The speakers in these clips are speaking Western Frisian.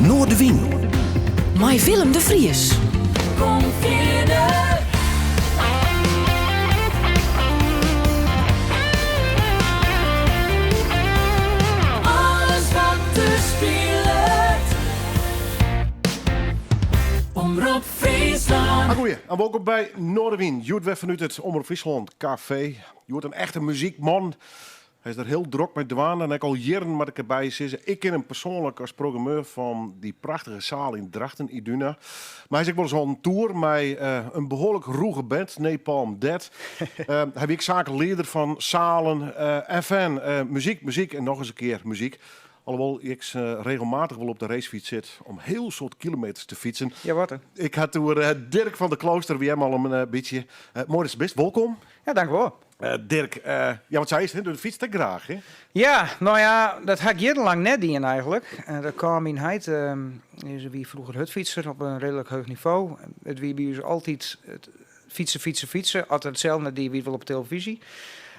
Noardewyn. Mei Willem de Vries. Kom fierder. Alles wat der spilet. Omrop Fryslân. Goeie en wolkom by Noardewyn. Hjoed wer fanút it Omrop Fryslân Kafee. Hjoed in echte muzykman. Hy is der hiel drok mei dwaande en ek al jierren moat ik derby sizze, ik kin him persoanlik as programmeur fan dy prachtige saal yn Drachten, Iduna. Mar hy is ek wolris on tour mei in behoarlik rûge band, Napalm Death. Hy wie ek saaklieder fan salen en fan muzyk, muzyk en noch ris in kear muzyk. Alhoewol ik regelmatich wol op de racefyts sit om hiel soad kilometers te fytsen. Ja, wat hè? Ik ha it oer Dirk van der Klooster, wy hearre him al in bytsje. Moai datst der bist, wolkom. Ja, dankewol. Dirk, ja wat seist, do fytst ek graach hè? Ja, no ja, dat ha ik jierrenlang net dien eigenlik. Dat kaam myn heit, is wie froeger hurdfytser op in reedlik heech nivo. It wie by ús altyd fytse, fytse, fytse. As er it sels net die, wie it wol op telefyzje.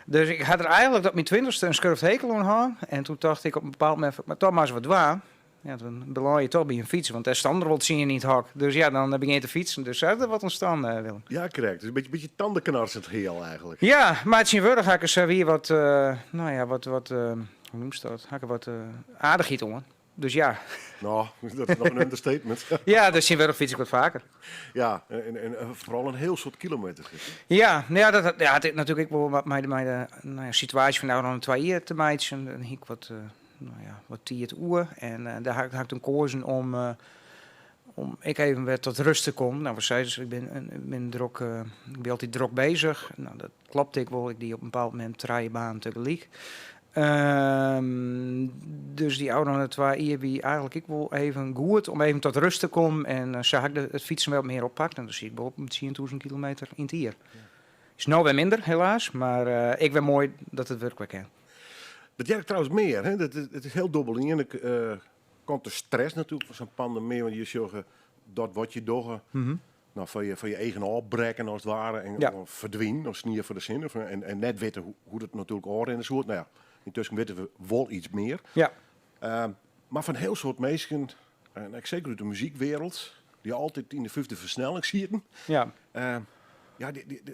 Dus ik ha der eigenlik tot myn twintichste in skurfthekel oan hân. En toen tocht ik op in bepaald momint, ik moat toch mar ris wat dwaan. Ja, dan belâne je toch by in fyts, want dêr staan der wol tsien yn it hok. Dus ja, dan begjin je te fytsen. Dus sa is der wat ûntstien, Willem. Ja, krekt. Dus in bytsje tandenknarsend hiel eigenlik. Ja, mar tsjintwurdich ha ik der sa wie wat, no ja, wat, wat, hoe noemst dat? Ha ik der wat aardichheid oan. Dus ja. No, dat is noch in understatement. Ja, dus tsjintwurdich fyts ik wat faker. Ja, en foaral in hiel soad kilometers. Ja, no ja, dat ja, it natuerlik ek wol wat mei de, no ja, situaasje fan de ôfrûne twa jier te meitsjen. Dan hie ik wat, no ja, wat tiid oer en dêr ha ik toen koazen om ek even wer tot rust te kommen. No, wat sei se, ik bin drok, ik bin altyd drok bezich. No, dat klopt ek wol. Ik die op in bepaald momint trije banen tegelyk. Dus dy ôfrûne twa jier wie eigenlik ek wol even goed om even tot rust te kommen. En sa ha ik it fytsen wer wat mear oppakt en dan siet ik wol op 10.000 kilometer yn it jier. Is no wer minder, helaas, mar ek wer moai dat it wurk wer kin. Dat hear ik trouwens mear, hè? Dat it is hiel dûbel. Oan de iene kant de stress natuerlik fan sa'n pandemy, want je sjogge dat wat je dogge, no, foar je eagen ôfbrekken as it ware en ferdwinen as snie foar de sinne en net witte hoe't it natuerlik ôfrinne soe. No ja, yntusken witte we wol iets mear. Mar foar in hiel soad minsken, en ek seker út de muzykwereld, dy't altyd yn de fyfde fersnelling sieten, ja,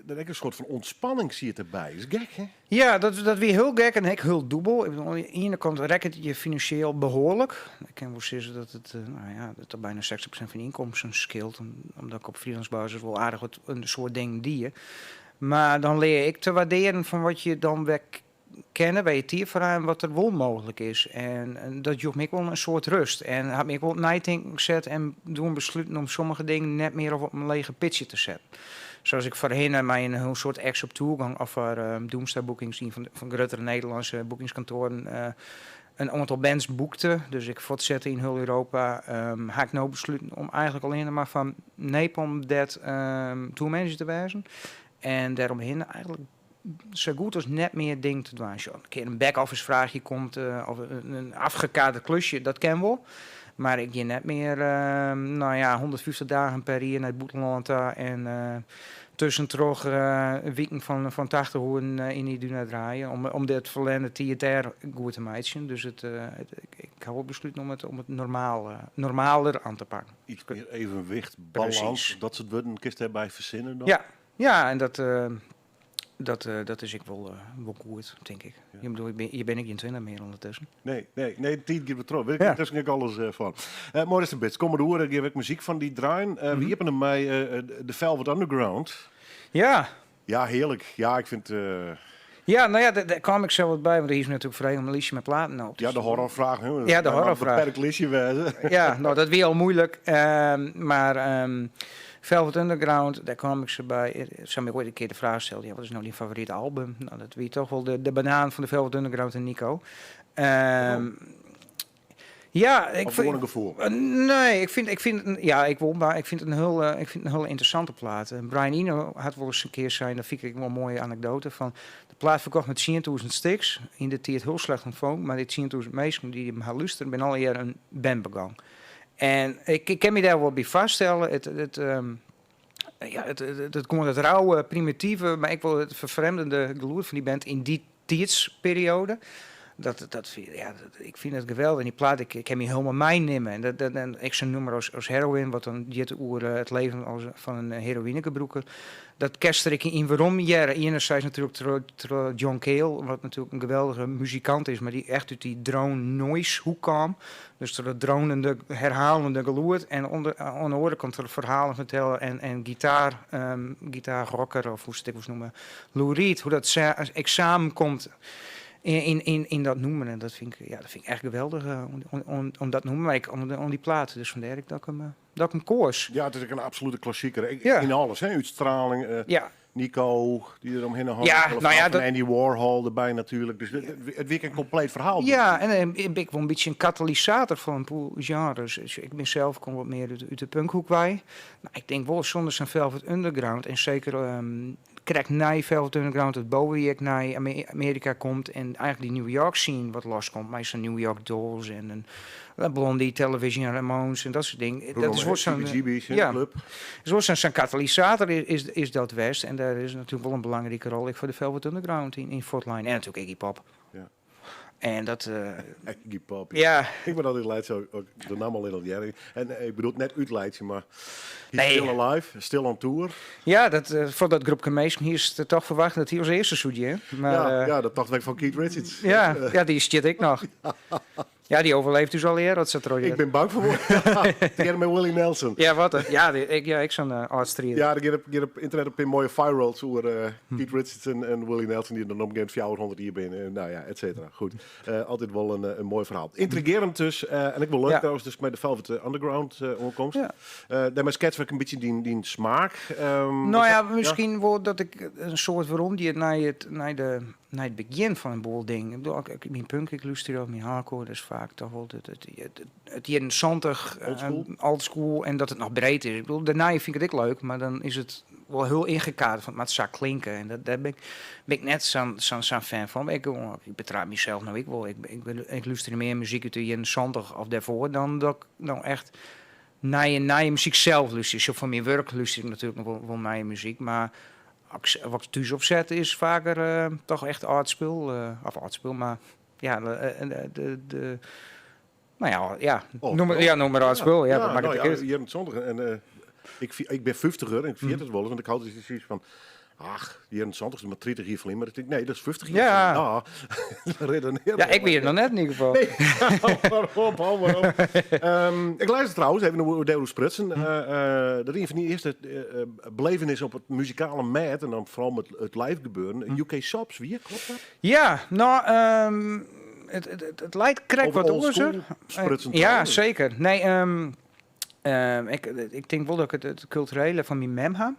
der ek in soart fan ûntspanning siet derby. Is gek, hè? Ja, dat wie hiel gek en ek hiel dûbel. Ik bedoel, oan de iene kant rekket it je finansjeel behoarlik. Ik kin wol sizze dat it, no ja, dat it byna 60% fan de ynkomsten skeelt, omdat ik op freelance-basis wol aardich wat in soad dingen die. Mar dan lear je ek te waardearen fan wat je dan wer kinne, wêr't je tiid foar ha en wat der wol mooglik is. En dat joech my ek wol in soad rêst. En hat my ek wol neitinken set en doen besluten om sommige dingen net mear op in leger pitsje te setten. Sa as ik foarhinne mei in hiel soad acts op tour gong of foar Doomsday Bookings, ien fan de gruttere Nederlânske boekingskantoaren, in oantal bands boekte. Dus ik fuortsette yn hiel Europa. Ha ik no besluten om eigenlik allinne mar fan Napalm Death tourmanager te wêzen. En dêromhinne eigenlik sa goed as net mear dingen te dwaan. Sjoch, in kear in back-office fraachje komt of in afgekaderd klusje, dat kin wol. Mar ik gean net mear, no ja, 150 dagen per jier nei it bûtenlân ta en tuskentroch wiken fan 80 oeren yn Iduna draaie om dit ferlerne tiid dêr goed te meitsjen. Dus ik ha wol besluten om it normaal, normaler oan te pakken. Iets mear evenwicht, balâns, dat soart wurden kinst dêrby fersinne dan? Ja, ja, en dat is ek wol goed, tink ik. Ik bedoel, je bin ek gjin 20 mear ûndertusken. Nee, nee, nee, de tiid giet wer troch. Wit ik yntusken ek alles fan. Moai datst der bist. Kommende oere gean we ek muzyk fan dy draaien. We iepenen mei The Velvet Underground. Ja. Ja, hearlik. Ja, ik fyn it... Ja, no ja, dêr kaam ik sa wat by, want hy is my natuerlik frege om in listje mei platen op te Ja, de horrorfraach. Hè? Ja, de horrorfraach. Beperkt listje wêze. Ja, no, dat wie al moeilik. Mar Velvet Underground, dêr kaam ik sa by. Se ha my oait in kear de fraach steld, ja, wat is no dyn favorite album? No, dat wie toch wol de banaan fan de Velvet Underground en Nico. Ja, ik Of gewoan in gefoel? Nee, ik fyn, ja, ik wol, mar ik fyn it in hiel ynteressante plaat. Brian Eno hat wolris in kear sein, dat fyn ik wol in moaie anekdoate, fan de plaat ferkocht mei 10.000 stiks, yn de tiid hiel slecht ûntfongen, mar dy 10.000 minsken dy't him ha lústeren, binne allegear in band begûn. En ik kin my dêr wol by foarstelle. Ja, it gewoan it rauwe, primitive, mar ek wol it ferfrjemdende gelûd fan dy band yn dy tiidsperioade. Dat, dat, ja, dat, ik fyn it geweldich. En dy plaat, ik, ik kin my hielendal meinimme. En dat, dat, en ek sa'n nûmer as, as Heroin, wat dan giet oer it leven as, fan in heroïnegebrûker. Dat kinst der ek yn werom hearre. Enerzijds natuerlik troch, troch John Cale, wat natuerlik in geweldige muzikant is, mar dy't echt út dy drone noise hoek kaam. Dus troch dat dronende, herhalende gelûd. En oan de oare kant troch ferhalen fertelle en, en gitaar, um, gitaarrocker, of hoe'tst it ek wolst noeme, Lou Reed, hoe dat ek samenkomt yn, yn, yn dat nûmer. En dat fyn ik, ja, dat fyn ik echt geweldich eh, om, om, om dat nûmer, mar ek om, om dy plaat. Dus fandêr ek dat ik him, eh, dat ik him koas. Ja, it is ek in absolute klassiker. Ik, Ja. Yn alles, hè? Útstraling, eh, Ja. Nico, dy't der omhinne hong. Ja, nou ja, dat... dat- Andy Warhol derby natuerlik. Dus it wie in kompleet ferhaal. Ja, en ik bin wol in bytsje in katalysator fan in poel genres. Dus ik bin sels kom wat mear út, út de punkhoek wei. No, ik tink wol sûnder sa'n Velvet Underground en seker ehm, krekt nei Velvet Underground dat Bowie ek nei Amearika komt en eigentlik dy New York scene wat loskomt mei sa'n New York Dolls en in Blondie, Television, Ramones en dat soart dingen. Dat is wol sa'n CBGB's, ja. club. Is wol sa'n sa'n katalysator is, is dat west. En dêr is natuerlik wol in belangrike rol ek foar de Velvet Underground yn fuortlein. En natuerlik Iggy Pop. Ja. En dat... Iggy Pop. Ja. Ik bin altyd laitsje, ook de namme allinnich al hearre. En ik bedoel net útlaitsje, mar he's Nee. still alive, still on tour. Ja, dat, foar dat groepke minsken hiest toch ferwachte dat hy as earste soe gean. Mar, ja, ja, dat tocht ik fan Keith Richards. ja, ja, dy stiet ek noch. Ja, dy oerlibbet dus allegear dat se troch Ik bin bang foar Tegearre mei Willie Nelson. Ja, wat? een- Ja, die, ik, ja, ik zo'n uh, Ja, der geane op ynternet in pear moaie virals oer Keith Richards en Willie Nelson dy't dan op in gegeven 400 jier binne. En, nou ja, et cetera. Goed. Altyd wol in moai ferhaal. Yntrigearjend dus. En ek wol leuk trouwens, dus mei de Velvet Underground oankomst. Dêrmei skets ik in bytsje dyn smaak. Nou ja, miskien wol dat ik in soart werom gie nei de, nei it begjin fan in boel dingen. Ik bedoel, ik, myn punk ik lústerje of myn hardcore, dat is faak toch wol it jierren 70, Old school. Old school en dat it noch breed is. Ik bedoel, dêrnei fyn ik it ek leuk, mar dan is it wol hiel yngekaderd fan it moat sa klinke. En dat, dêr bin ik net sa'n fan fan. Ik, gewoan, ik betraap mysels no ek wol. Ik lústerje mear muzyk út de jierren 70 of dêrfoar dan dat ik no echt nije muzyk sels lústerje. Sjoch, foar myn wurk lústerje ik natuerlik noch wol nije muzyk, mar wat ik thús opset is faker toch echt âld spul. Of âld spul, mar ja, de, nou ja, ja, Old noem, spul. ja, noem mar âld spul. Ja, dat makket nou ek ja, út. jierren 70 en ik bin fyftiger en ik ferjit it wolris, want ik ha altyd soks fan, ach, jierren 70 is mar 30 jier ferlyn, mar ik tink, nee, dat is 50 jier ferlyn. Ja, redeneer Ja, ik wie der noch net yn ieder gefal. Nee, hou mar op, hou mar op. Ik lês trouwens, even oer dêroer sprutsen, dat ien fan dyn earste belevenissen op it muzikale mêd, en dan foaral mei it live gebeuren, UK Subs wie, kloppet dat? Ja, no, it leit krekt Over wat old oars. school sprutsen Ja, trouwens. seker. Nee, ik tink wol dat ik it kulturele fan myn mem ha.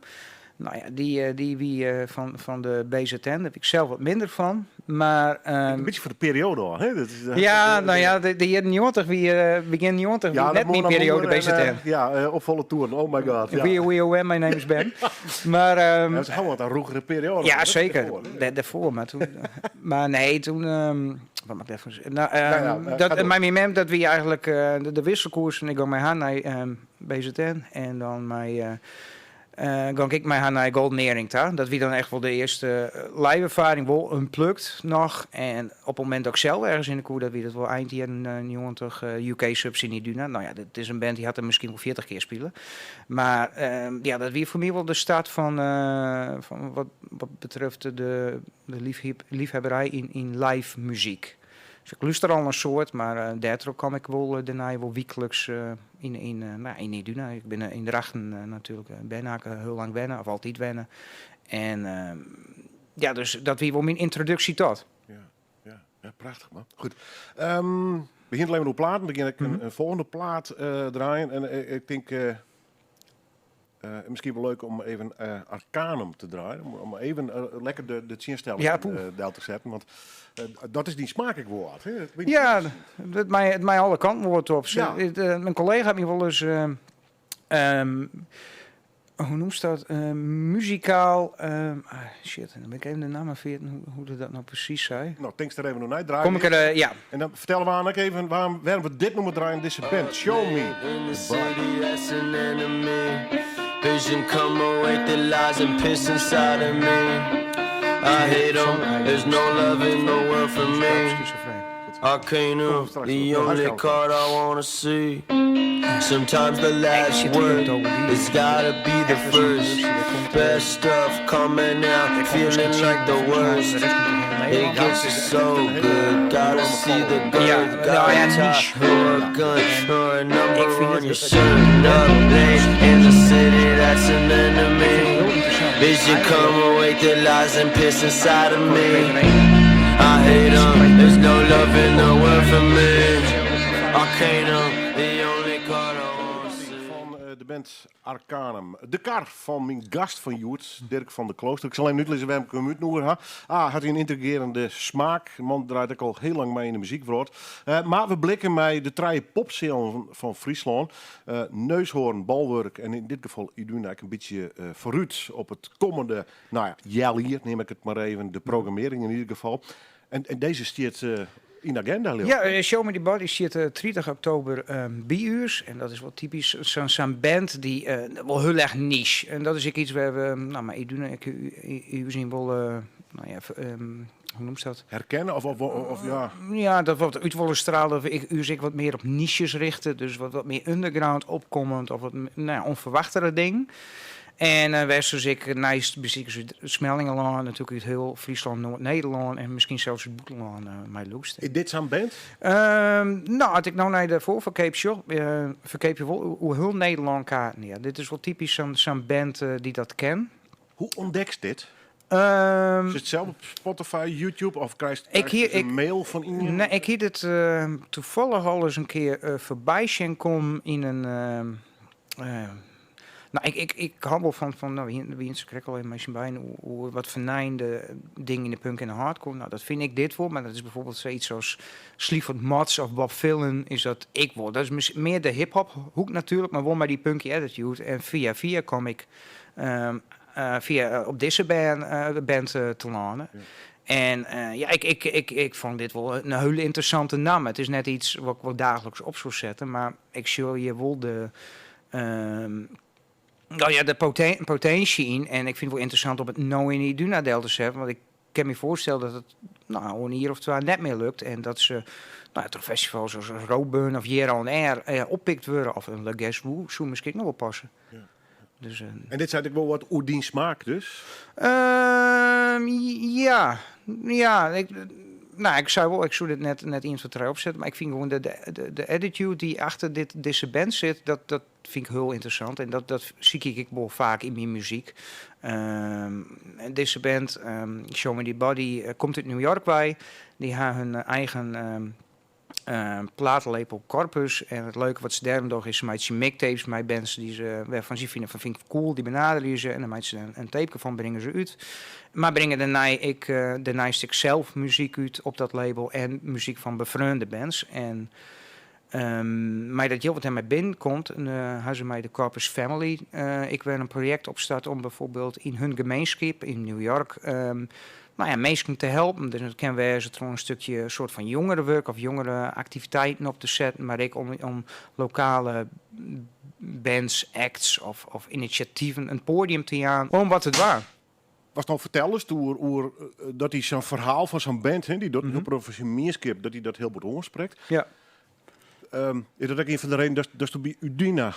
No ja, dy wie fan de BZN, dêr wie ik sels wat minder fan. Mar, In bytsje foar de perioade al, hè? Dat is, ja, no ja, de jierren 90 wie, begjin 90 wie dat net myn Mona perioade Moore en, BZN. ja, op folle toeren, oh my god. Ja. We, we, oh, my name is Ben. Maar, Ja, dat is gewoon wat in rûgere perioade. Ja, Dat is zeker. daarvoor. Daarvoor, maar toen... maar nee, toen... wat mag ik daarvan zeggen? Nou, Nou ja, ga dat, door. maar mijn mem, dat wie eigenlijk de wisselkoers. En ik ging met haar naar BZN. En dan mei, ging ik met haar naar Golden Earring. Ta. Dat wie dan echt wol de earste live erfaring, wol unplugged noch. En op it momint dat ik sels ergens yn de koe, dat wie dat wol ein jierren 90 UK Subs yn Iduna. No ja, dat is in band dy hat der miskien wol 40 kear spile. Mar ja, dat wie foar my wol de start fan wat betreft de liefhebberij yn live muzyk. Dus ik lúster al in soad, mar dêrtroch kaam ik wol dêrnei wol wykliks nou, yn Iduna. Ik bin yn Drachten natuerlik berne, hiel lang wenne, of altyd wenne. En ja, dus dat wie wol myn yntroduksje tot. Ja, prachtich man. Goed. We begjinne even oer platen. Dan gean ik in folgjende plaat draaien. En ik tink, miskien wol leuk om even Arcanum te draaien. Om even lekker de tsjinstelling Ja, poeh. del te setten. Want dat is dyn smaak ek wol wat, hè? Dat weet ik Ja, niet. it mei alle kanten wat op. Myn kollega hat my wolris, hoe noemst dat? Muzikaal. Ah, shit, dan bin ik even de namme ferjitten hoe't er dat no presys sei. No, tinkst der even oer nei, draai Kom ik der, ja. En dan fertelle we Anneke even wêrom't we dit nûmer draaien, dizze band. Show Me. In the city, that's an enemy. Vision come away the lies and piss inside of me. I hate 'em. There's no love in the world for me. Schizofreen. Arcanum, the only card I wanna see. Sometimes the last word has gotta be the first. Best stuff coming out, feeling like the worst. It gets you so good. Gotta see the girth, gotta tie or a gun or a number on your shirt. Up late in the city, that's an enemy. Vision come awake the lies and piss inside of me. I hate 'em, there's no love in the world for me. Arcanum, the only card I wanna see. Fan de band Arcanum. De kar fan myn gast fan hjoed, Dirk van der Klooster. Ik sil even útlizze wêrom't ik him útnoege ha. A, hat hy in yntrigearjende smaak. De man draait ek al hiel lang mei yn de muzykwrâld. Mar we blikke mei de trije popsealen fan Fryslân. Neushoorn, Bolwurk en yn dit gefal Iduna ek in bytsje foarút op it kommende, no ja, healjier neam ik it mar even, de programmearring in ieder geval. En dizze stiet yn de agenda, leau ik. Ja, Show Me The Body stiet 30 oktober by ús. En dat is wol typysk sa'n band dy't wol hiel erch niche. En dat is ek iets wêr't we, no, mei Iduna ek ús yn wol, no ja, hoe noemst dat? Herkenne of ja. Ja, dat wat út wolle strale, dat we ús ek wat mear op niches richte. Dus wat mear underground opkommend of wat, no ja, ûnferwachtere dingen. En wêr't dus ek neist besikers út Smellingerlân, natuerlik út hiel Fryslân, Noard-Nederlân en miskien sels út bûtenlân mei lûkst. Is dit sa'n band? No, as ik no nei de foarferkeap sjoch, ferkeapje wol oer hiel Nederlân kaarten. Ja, dit is wol typysk sa'n band dy't dat ken. Hoe ûntdekst dit? Is it sels op Spotify, YouTube of krijst in mail fan ien? Nee, ik hie dit toevallig al ris in kear foarby sjen kommen yn in. No, ik ha wol fan, no, we wiene se krekt al even mei syn beiden oer wat fernijende dingen yn de punk en de hardcore. No, dat fyn ik dit wol, mar dat is bijvoorbeeld sayts as Sleaford Mods of Bob Vylan is dat ek wol. Dat is mear de hip-hop hoek natuerlik, mar wol mei dy punky attitude. En fia fia kom ik fia op dizze band telâne. En ja, ik fûn dit wol in hiele ynteressante namme. It is net yts wat ik wol daagliks op soe sette, mar ik sjoch hjir wol de, no ja, de potinsje yn. En ik fyn it wol ynteressant om it no yn Iduna del te setten, want ik kin my foarstelle dat it, no, oer in jier of twa net mear lukt en dat se, no ja, troch festivals as Roadburn of Jera on Air oppikt wurde. Of in Le Guess Who soe miskien ek noch wol passe. Dus, En dit seit ek wol wat oer dyn smaak dus? Ja, ja. Ik, no, ik sei wol, ik soe dit net ien, twa, trije opsette, mar ik fyn gewoan de attitude dy't achter dizze band sit, dat fyn ik hiel ynteressant. En dat sykje ik ek wol faak yn myn muzyk. Dizze band, Show Me The Body, komt út New York wei. Dy ha hun eigen platelabel Corpus. En it leuke wat se dêrom dogge is se meitsje mixtapes mei bands dy't se, wêrfan sy fine fan fyn ik cool, dy benaderje se en dan meitsje se in tapeke fan, bringe se út. Mar bringe dêrnei ek dêrneist ek sels muzyk út op dat label en muzyk fan befreonde bands. En mei dat jild wat dêrmei binnenkomt, ha se mei de Corpus Family ek wer in projekt opstart om byfoarbyld yn hun gemeenskip yn New York, no ja, minsken te helpen. Dus it kin wêze troch in stikje soart fan jongerewurk of jongereaktiviteiten op te setten, mar ek om lokale bands, acts of inisjativen in poadium te jaan om wat te dwaan. Watst no fertellest oer dat dy sa'n ferhaal fan sa'n band, hè, dy docht in hiel protte foar syn mienskip, dat dy dat hiel bot oansprekt. Is dat ek ien fan de redenen datsto by Udina...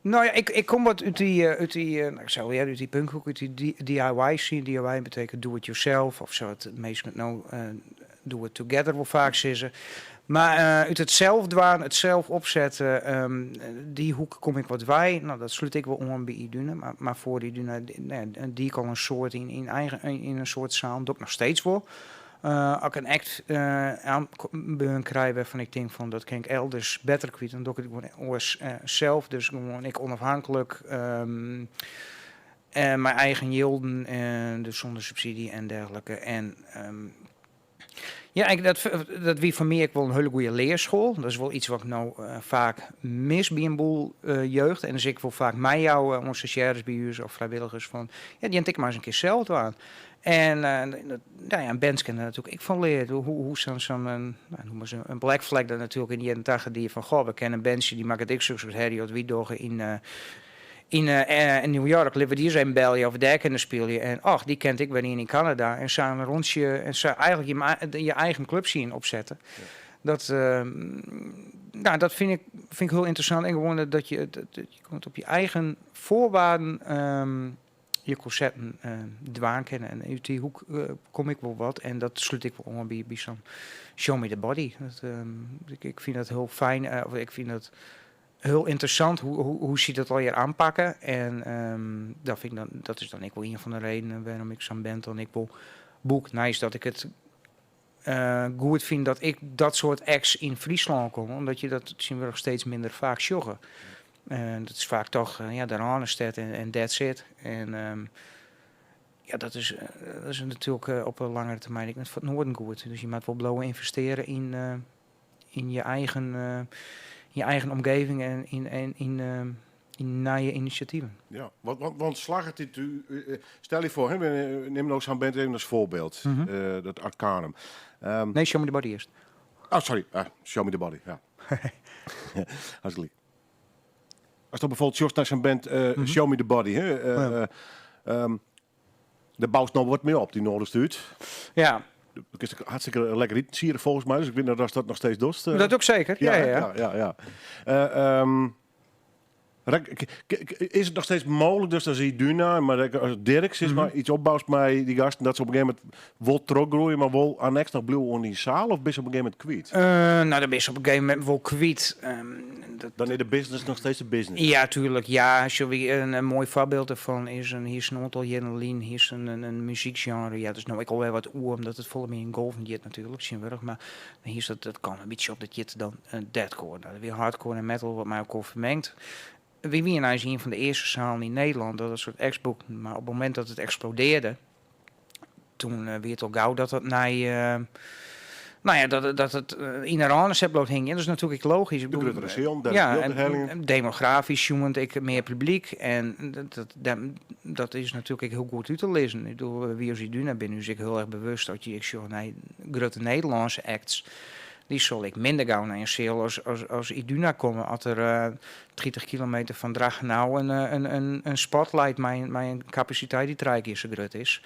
No ja, ik kom wat út dy, út dy, no, ik sei al earder, út dy punkhoek, út dy DIY scene. DIY betekent do it yourself, of sa't minsken it no do it together wol faak sizze. Mar út it sels dwaan, it sels opsetten, dy hoek kom ik wat wei. No, dat slút ek wol oan by Iduna, mar foar Iduna, no ja, die ik al in soad yn eigen, yn in soad sound, doch ik noch steeds wol. As ik in act oanbean krij wêrfan ik tink fan dat kin ik elders better kwyt, dan doch ik it gewoan oars sels. Dus gewoan ek ûnôfhinklik, mei eigen jilden, dus sûnder subsydzje en dergelike. En ja, ik, dat wie foar my ek wol in hiele goede learschool. Dat is wol yts wat ik no faak mis by in boel jeugd. En dus ik wol faak meijouwe oan stazjêres by ús of frijwilligers fan, ja, dy ek mar ris in kear sels dwaan. En no ja, in band kin der natuerlik ek fan leare. Hoe sa'n, no, noem mar in Black Flag dat natuerlik yn de jierren tachtich die fan, goh, we kenne in bandsje, dy makket ek soks wat herrie wat wy dogge yn New York. Litte we dy ris even belje of we dêr kinne spylje. En och, dy kent ek wer ien yn Kanada. En sa in rûntsje, en sa eigentlik je eigen clubscene opsette. Dat, nou, dat vind ik heel interessant. En gewoon dat je, dat, je kunt op je eigen voorwaarden je concerten dwaan kennen. En uit die hoek kom ik wel wat. En dat sluit ik wel om bij zo'n Show Me The Body. Ik vind dat heel fijn. Of ik vind dat heel interessant hoe ze dat al hier aanpakken. En dat, vind ik dan, dat is dan ik wel een van de redenen waarom ik zo'n band dan ik wil boek. Nice dat ik het goed vind dat ik dat soort acts in Friesland kom. Omdat je dat zien we nog steeds minder vaak sjoggen. En dat is vaak toch ja, de Randstad en that's it. En ja, dat is natuurlijk op een langere termijn ik net voor het Noorden goed. Dus je moet wel blauw investeren in je eigen omgeving en in nieuwe initiatieven. Ja, want slag het dit u, stel je voor, hè, we nemen nou zo'n band even als voorbeeld, dat Arcanum. Nee, Show Me The Body eerst. Oh, sorry. Ah, Show Me The Body, ja. Hartstikke lief. Als dan bijvoorbeeld Jos naar zijn band Show Me The Body, hè, de bouwt nog wat meer op, die Noorderstuurt. Dat is hartstikke lekker eten, volgens mij, dus ik weet niet of dat nog steeds doet. Dat ook zeker, ja. Ja. Is het nog steeds mogelijk, dus dat zie Duna, maar dat als Dirk is maar iets opbouwt met die gasten, dat ze op een gegeven moment wel teruggroeien, maar wel annex nog blauw in die zaal, of ben je op een gegeven moment kwijt? Nou, dan ben je op een gegeven moment wel kwijt. Dan is de business nog steeds de business. Ja, tuurlijk. Ja, sorry, een mooi voorbeeld ervan is hier is een aantal jaren hier is een muziekgenre. Ja, dat is nou ik alweer wat oer, omdat het vol meer in golven zit natuurlijk, zinwurg. Maar hier is dat, dat kan een beetje op dat je dan een deathcore. Nou, weer hardcore en metal wat mij ook al vermengt. Wie wie nou is een van de eerste zalen in Nederland dat een soort ex-boek. Maar op het moment dat het explodeerde, toen werd het al gauw dat het naar, nou ja, dat het in de Randstad hing. Ja, dat is natuurlijk logisch. Ik De bedoel, grotere zaal, de ja, grote en, hellingen. en demografisch jongen, ik meer publiek. En dat is natuurlijk heel goed uit te lezen. Ik bedoel, wie als ik nu ben, nu is ik heel erg bewust dat je, ik zeg, nee, grote Nederlandse acts, die zal ik minder gauw naar een zaal als Iduna komen. Als er 30 kilometer van Drachten nou een spotlight mijn capaciteit die drie keer zo groot is,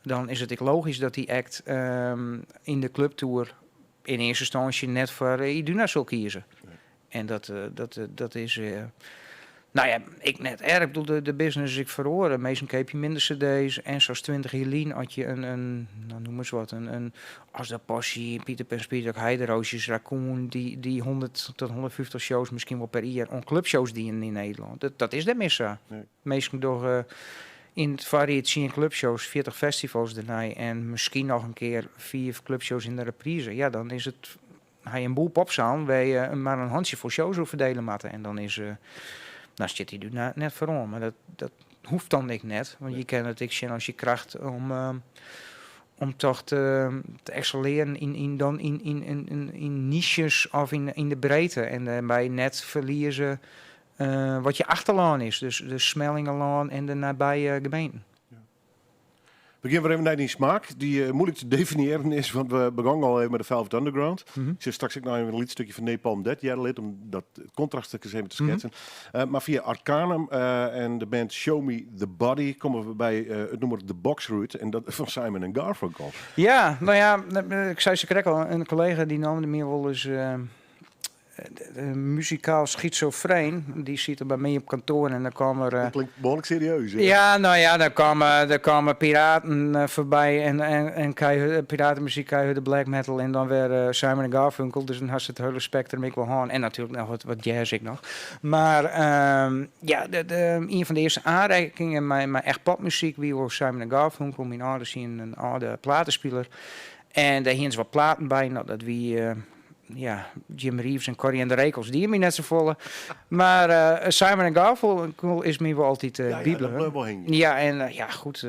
dan is het ook logisch dat die act in de clubtour in eerste instantie net voor Iduna zal kiezen. En dat is, nou ja, ik net erg. Ik bedoel, de business is ik verloren. Meestal koop je minder cd's. En zoals 20 jaar lien had je een, nou, noem eens wat, een als de Passie, Peter Pan Speed, Heideroosjes, Raccoon, die 100 tot 150 shows misschien wel per jaar on clubshows dienen in Nederland. Dat is de missa. Nee. Meestal door in het variatie in clubshows, 40 festivals daarna en misschien nog een keer 4 clubshows in de reprise. Ja, dan is het hij een boel popzaal waar je maar een handje voor shows over verdelen moeten. En dan is, nou zit hij nu net voorom, maar dat hoeft dan niet net, want je kent het ik zien als je kracht om toch te excelleren in, dan in niches of in de breedte. En daarbij net verliezen wat je achterlaan is. Dus de Smellingerlaan en de nabije gemeenten. We gaan weer even naar die smaak, die moeilijk te definiëren is, want we begonnen al even met de Velvet Underground. Ik zit straks ook nog even een liedstukje van Napalm Death lid, om dat contrast eens even te schetsen. Maar via Arcanum en de band Show Me The Body komen we bij het nummer The Box Route en dat van Simon en Garfunkel. Ja, nou ja, ik zei ze correct al, een collega die nam meer wel eens de muzikaal schizofreen, die zit er bij mij op kantoor en dan kwam er... Dat klinkt behoorlijk serieus, hè? Ja, nou ja, daar kwamen piraten voorbij en piratenmuziek, de black metal en dan weer Simon en Garfunkel. Dus dan had ze het hele spectrum ik wel aan. En natuurlijk nog wat jazz ik nog. Maar ja, een van de eerste aanreikingen met echt popmuziek wie was Simon en Garfunkel. Mijn ouders zien een oude platenspeler. En daar hingen ze wat platen bij. Nou, dat wie... ja, Jim Reeves en Corrie en de Rekels, die hebben net zo volle. Maar Simon en Garfunkel is me wel altijd Ja, bibelen. dat blijft wel heen. Ja, en ja, goed,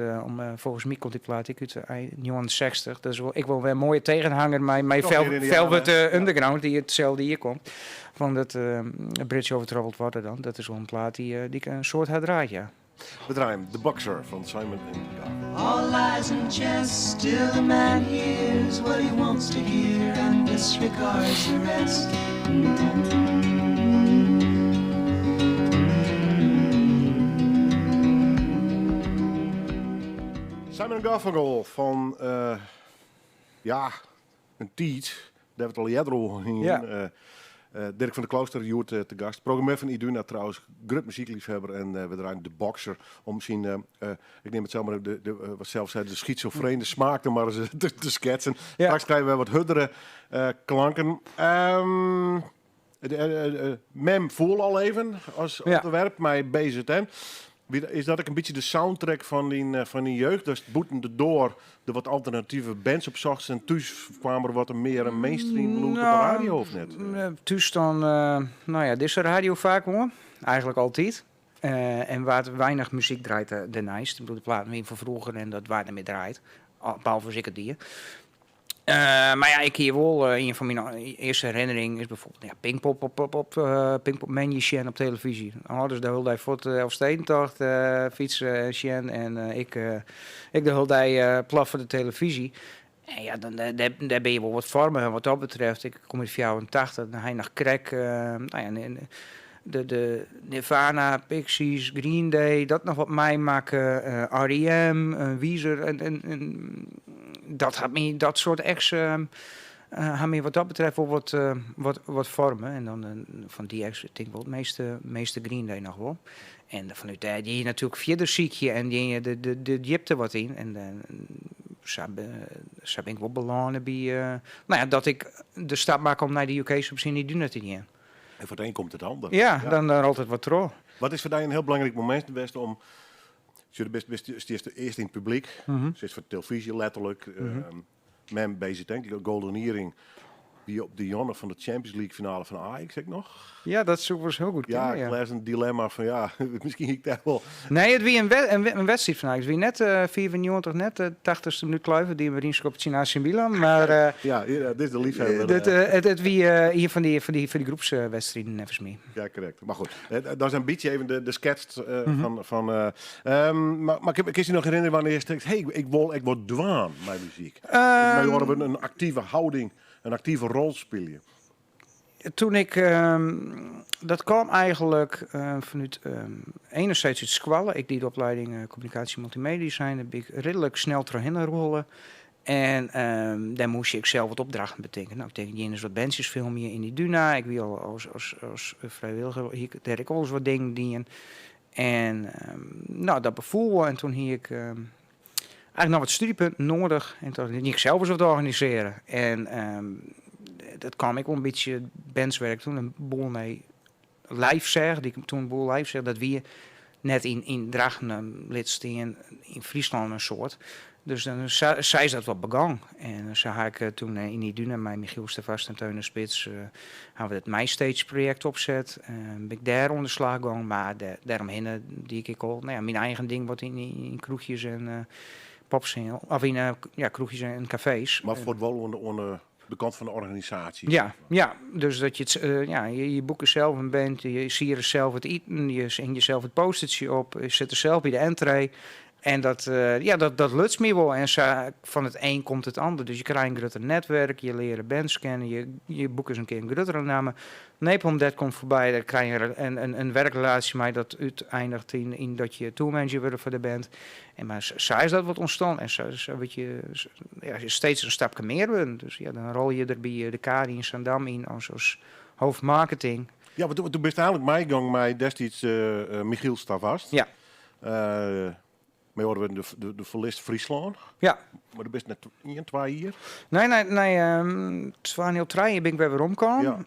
volgens mij komt die plaat ik uit de 1960. Dat is wel, ik wil weer een mooie tegenhanger met Toch weer in de jaren, Velvet ja. Underground, die hetzelfde hier komt. Van dat Bridge Over Troubled Water dan. Dat is wel een plaat die ik een soort herdraait, ja. We draaien The Boxer van Simon en Garfunkel. All lies and jest, still a man hears what he wants to hear and disregards the rest. Simon Garfunkel van, ja, een tijd. Dêr we it al earder oer hienen. Ja. Dirk van der Klooster hjoed te gast. Programmeur fan Iduna trouwens, grut muzykleafhawwer en we draaien de Boxer om syn, ik neam it sels mar, de, wat sels sei, de schizofrene smaak der mar ris te sketsen. Ja. Straks krije we wat hurdere klanken. Mem foel al even as Ja. ûnderwerp mei BZN. Is dat ek in bytsje de soundtrack fan dyn jeugd? Datst bûten de doar de wat alternative bands opsochtst en thús kaam der wat mear in mainstream lûd op de radio of net? Thús dan, nou ja, dizze radio faak oan. Eigentlik altyd. En waard weinich muzyk draaid dêrneist. Ik bedoel, de platen wienen fan froeger en dat waard net mear draaid. Behalve as ik it die. Mar ja, ik hie wol ien fan myn earste herinneringen is bijvoorbeeld, ja, Pinkpop op Pinkpop moandei sjen op televyzje. Âlders de hiele dei fuort Elfstedentocht fytsen en sjen en ik de hiele dei plat foar de televyzje. En ja, dan, dêr, dêr binne je wol wat foarme wat dat betreft. Ik kom út 84, dan ha je noch krekt, nou ja, de Nirvana, Pixies, Green Day, dat noch wat meimakke, R.E.M., Weezer en dat hat my, dat soart acts ha my wat dat betreft wol wat foarme. En dan fan dy acts tink ik wol it measte Green Day noch wol. En fanút dêr gean je natuerlik fierder sykje en gean je de djipte wat yn. En sa bin ik wol belâne by, nou ja, dat ik de stap makke om nei de UK Subs yn Iduna te gean. En foar it een komt it ander. Ja, dan rolt it wat troch. Wat is foar dy in hiel belangryk momint west om... Sjoch, stiest earst yn it publyk, sitst foar de televyzje letterlik. Mem BZN, Golden Earring, wie op de jonne fan de Champions League finale fan Ajax ek noch. Ja, dat soe wol hiel goed Ja, kinne, ik ja. lês in dilemma fan ja, miskien ik dêr wol. Nee, it wie in wedstriid fan Ajax. It wie net 95, net de 80ste minút Kluivert die him wer ynskopt tsjin AC Milan, mar, Ja, ja, dit is de liefhebber, it wie ien fan dy groepswedstriden, neffens my. Ja, korrekt. Mar goed, dat is in bytsje even de skets fan, mar kinst dy noch herinnerje wannear'tst tinkst, hey, ik wol ek wat dwaan mei muzyk? Mei oare wurden, in aktive houding, in aktive rol spylje. Toen ik, dat kwam eigenlijk vanuit, enerzijds uit skoalle. Ik die de opleiding communicatie multimedia design. Daar ben ik redelijk snel trochhinne rollen. En dêr moast ik sels wat opdrachten betinke. Nou, ik tink, gean ris wat bandsjes filmje yn Iduna. Ik wie al as frijwilliger, hie ik dêr ek al ris wat dingen dien. En nou, dat befoel wol. En toen hie ik eigentlik noch wat studiepunten nedich. En toen ging ik sels ris wat organisearje. En dat kwam ek wol in bytsje bandswerk toen in boel nei live seach, die ik toen in boel live seach, dat wie net yn Drachten, lit stean yn Fryslân in soad. Dus dan sa is dat wat begong. En sa ha ik toen yn Iduna mei Michiel Stavast en Teun de Spits ha we it MyStage projekt opset. Ben ik dêr oan de slach gong, mar dêromhinne die ik ek al, nou ja, myn eigen ding wat yn kroechjes en popsingel, of yn, ja, kroechjes en kafees. Mar foar wol oan de kant fan de organisaasje. Ja, dus dat je het, ja, je boekt sels in band, je siert sels it iten, je hing jesels it postertsje op, je sit der sels by de entree. En dat, ja, dat luts my wol. En sa, fan it een komt it ander. Dus je krijt in grutter netwurk, je leare bands kennen, je boekt ris in kear in gruttere namme. Napalm Death komt foarby, dêr krije je in wurkrelaasje mei dat úteiniget yn dat je tourmanager wurde foar de band. En mar sa is dat wat ûntstien. En sa wurdt je, ja, steeds in stapke mear wurden. Dus ja, dan rol je der by de Kari yn Zaandam yn as hoofdmarketing. Ja, want do bist eigentlik meigongen mei destiids Michiel Stavast. Ja. Mei oare wurden de Ferlist Fryslân. Ja. Mar do bist net 1, 2 jier? Nee, 2003 bin ik wer weromkaam. Ja.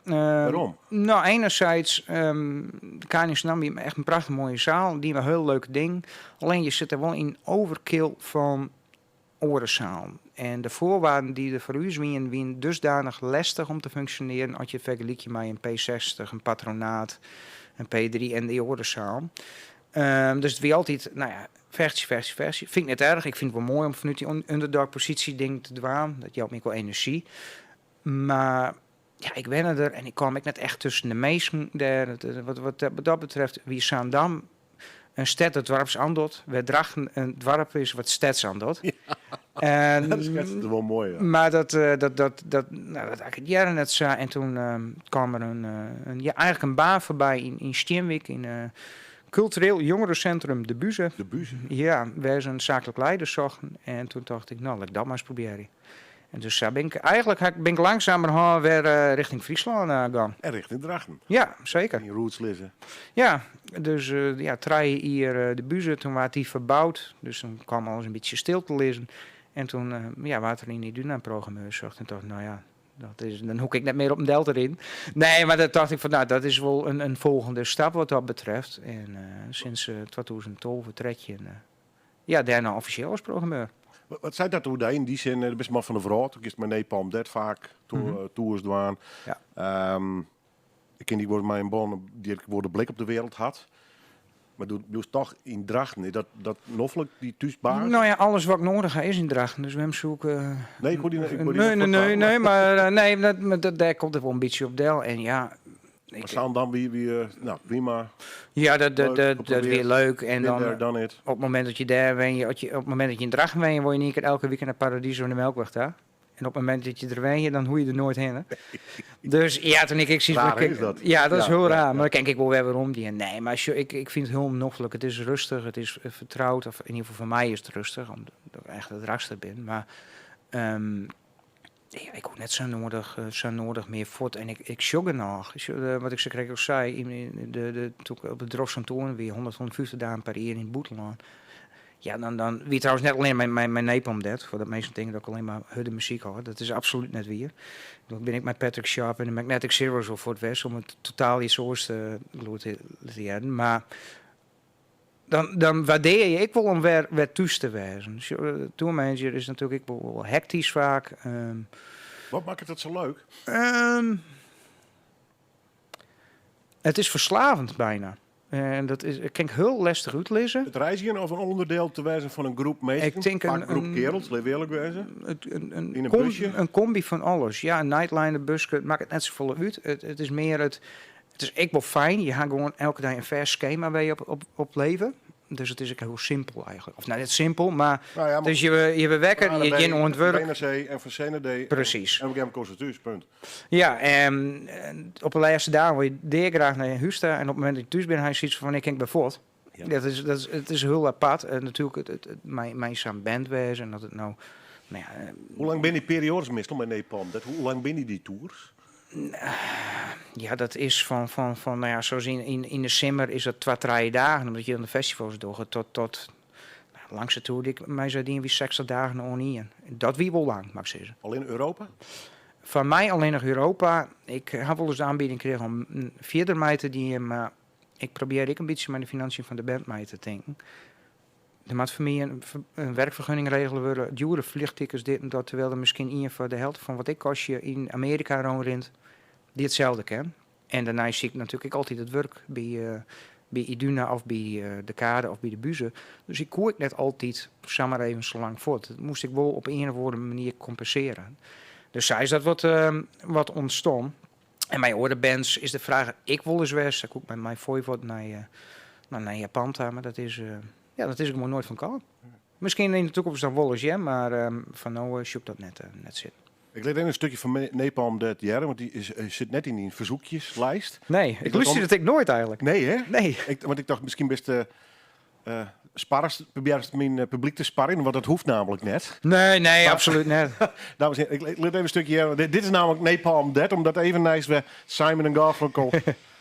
Wêrom? Nou, enerzijds, de Kari yn Zaandam wie echt in prachtich moaie seal. Die in hiel leuk ding. Allinnich je sitte wol yn overkill fan oare sealen. En de foarwaarden dy't der foar ús wienen, wienen dusdanich lestich om te funksjonearjen as je it fergelykje mei in P60, in Patronaat, in P3 en dy oare sealen. Dus it wie altyd, nou ja, fechtsje, fechtsje, fechtsje. Fyn ik net erch. Ik fyn it wol moai om fanút dy underdog-posysje dingen te dwaan. Dat jout my ek wol enerzjy. Mar ja, ik wenne der en ik kwam ek net echt tusken de minsken dêr. Wat dat betreft wie Zaandam in stêd dat doarps oandocht, wêr't Drachten in doarp is wat steds oandocht. Ja, dat sketst it wol moai, ja. Mar dat, nou, dat ik it jaren net sa. En toen kwam der in, ja, eigentlik in baan foarby yn Stienwyk, yn cultureel jongerencentrum De Buze. De Buze? Ja, wêr se in saaklik lieder sochten. En toen tocht ik, nou, laat ik dat mar ris probearje. En dus sa bin ik eigenlijk ha ik, bin ik langzamerhân wer eh, richting Fryslân eh, gien. En richting Drachten. Ja, zeker. Dyn roots lizze. Ja, dus eh, ja, 3 jier eh, de Buze, toen waard dy ferboud. Dus toen kaam alles in bytsje stil te lizzen. En toen eh, ja, waard der yn Iduna in programmeur socht. En tocht, no ja, dat is, dan hoech ik net mear op in del te rinnen. Nee, mar dan tocht ik fan, no, dat is wol in folgjende stap wat dat betreft. En eh, sinds eh 2012, 13, eh, ja, dêrnei offisjeel as programmeur. Wat seit dat oer dy? Yn dy sin, do bist man fan de wrâld. Do kinst mei Napalm Death faak tours dwaan. Ik kin dy wol mei in bân dy't wol de blik op de wereld hat. Mar do bliuwst toch yn Drachten. Is dat noflik, dy thúsbasis? No ja, alles wat ik nedich ha is yn Drachten. Dus wêrom soe ik... Nee, ik wol dy net, ik wol dy Nee, net nee, nee, fuortdwaan. nee, mar, nee, dat, mar dat, dêr komt it wol in bytsje op del. En ja, ik, Mar Zaandam wie, no, prima. Ja, Leuk, dat wie geprobearre. leuk. En Been dan there, done it. op it momint dat je dêr wenje, as je, op it momint dat je yn Drachten wenje, wolle je yn ien kear elke wike nei Paradiso en de Melkweg ta. En op it momint dat je der wenje, dan hoege je der noait hinne. Dus ja, toen ik, ik zie Raar ik, is dat. Ja, dat is heel raar. Mar dan kin ik wol wer werom dy. Nee, mar sjoch, ik fyn it hiel noflik. It is rêstich, it is fertroud. Of yn ieder gefal foar my is it rêstich, omdat ik echt it Drachtster bin. Mar ja, ik hoech net sa nedich mear fuort. En ik sjoch genôch. Ik sjoch, wat ik sakrekt al sei, yn de, toen ik op de drokste toer wie, 100, 150 dagen per jier yn it bûtenlân. Ja, dan wie trouwens net allinnich mei Napalm Death, foardat minsken tinke dat ik allinnich mar hurde muzyk hâld. Dat is absolút net wier. Dan bin ik mei Patrick Sharp en de Magnetic Zeros al fuort west om it totaal iets oars te lûd te hearren. Mar dan waardearje je ek wol om wer thús te wêzen. Sjoch, de tourmanager is natuerlik ek wol hektysk faak. Wat makket dat sa leuk? It is ferslaavjend byna. En dat is, kin ik hiel lestich útlizze. It reizgjen of in ûnderdiel te wêzen fan in groep minsken? Ik tink Faak groep kearels, lit earlik wêze. In Yn in busje? In komby fan alles. Ja, in nightliner, buske, it makket net safolle út. It is mear it, it is ek wol fijn. Je ha gewoan elke dei in fêst skema wêr't je op leve. Dus it is ek hiel simpel eigentlik. Of no, net simpel, mar No ja, mar dus je wurde wekker, A je nei B, gean oan it wurk. B nei C en fan C nei D. Presys. En op in gegeven momint komst thús, punt. Ja, en op de lêste dagen wolle je deagraach nei hûs ta. En op it momint dat je thús binne, ha je sokyts fan, ik kin wer fuort. Dat is hiel apart. En natuerlik it mei sa'n band wêze en dat it no, no ja, Hoe lang binne dy perioades meastal mei Napalm? Dat, hoe lang binne dy tours? Ja, dat is fan, no ja, sa as yn de simmer is dat 2, 3 dagen, omdat je dan de festivals dogge, tot no, langste tour dy't ik mei sy dien wie 60 dagen oanien. Dat wie wol lang, moat ik sizze. Allinnich Europa? Foar my allinnich Europa. Ik ha wolris de oanbieding krigen om fierder mei te dien, mar ik probearje ek in bytsje mei de finansjes fan de band mei te tinken. Der moat foar my in wurkfergunning regele wurde, djoere fleachtickets, dit en dat, terwyl der miskien ien foar de helte fan wat ik kostje yn Amearika rûnrint, dy't itselde kin. En dêrnei sykje ik natuerlik ek altyd it wurk by Iduna of by de Kade of by de Buze. Dus ik koe ek net altyd samar even sa lang fuort. Dat moast ik wol op ien of oare manier kompensearje. Dus sa is dat wat ûntstien. En mei oare bands is de fraach ek wolris west. Ik koe mei my Voivod nei Japan ta, mar ja, dat is gewoan noait fan kaam. Miskien yn de takomst dan wolris, ja, mar foar no sjoch ik dat net sitten. Ik lit even in stikje fan Napalm Death hearre, want dy sit net yn dyn fersoekjeslist. Nee, ik Ik lústerje it ek noait eigentlik. Nee, hè? Nee. Want ik tocht, miskien bist sparrest, probearrest myn publyk te sparjen, want dat hoecht namentlik net. Nee, nee, Mar absolút net. Dames en heren, ik lit even in stikje hearre. Dit is namentlik Napalm Death, om dat even neist wer Simon en Garfunkel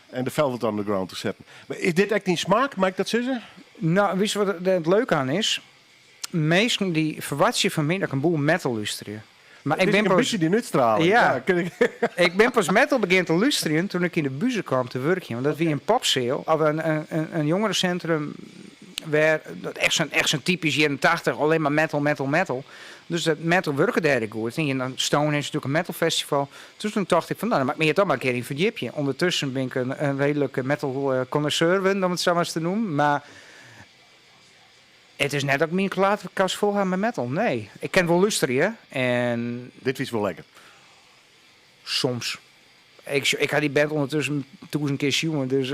en de Velvet Underground te setten. Mar is dit ek dyn smaak, mei ik dat sizze? No, witst wat it leuke oan is? Minsken dy ferwachtsje fan my dat ik in boel metal lústerje. Mar ik Dit is bin in pas bytsje dyn útstraling. Ja. Ja, kin ik Ik bin pas metal begûn te lústerjen doe't ik yn de Buze kaam te wurkjen. Want dat wie in popseal, of in jongerencentrum, wêr dat echt sa'n typysk jierren 80, allinnich mar metal, metal, metal. Dus dat metal wurke dêr ek goed. En dan Stonehenge is natuerlik in metal festival. Dus toen tocht ik fan, no, dan moat ik my hjir toch mar in kear yn ferdjipje. Undertusken bin ik in reedlike metal connoisseur wurden, om it sa mar ris te noemen. Mar it is net dat ik myn platekast fol ha mei metal, nee. Ik kin wol lústerje en Dit is wol lekker. Soms. Ik ha dy band ûndertusken 1000 kear sjoen, dus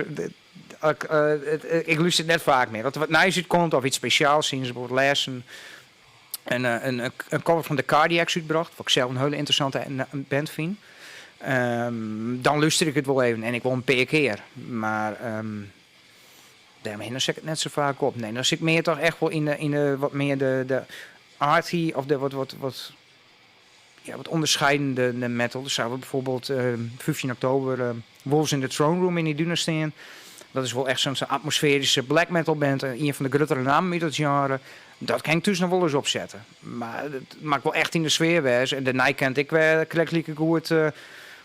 ik lúster it net faak mear. As der wat nijs útkomt of yts spesjaals, syn se bijvoorbeeld lêsten in cover fan de Cardiacs útbrocht, wat ik sels in hiele ynteressante band fyn. Dan lúster ik it wol even en ek wol in pear kear. Mar dêromhinne set ik it net sa faak op. Nee, dan sit ik mear toch echt wol yn de wat mear de arty of de wat Ja, wat onderscheidende de metal. Dus zouden we bijvoorbeeld 15 oktober Wolves in the Throne Room in Iduna staan. Dat is wel echt zo'n atmosferische black metal band. Een van de grotere namen uit dat genre. Dat kan ik dus nog wel eens opzetten. Maar het maakt wel echt in de sfeer wezen. En daarna kent ik weer klik goed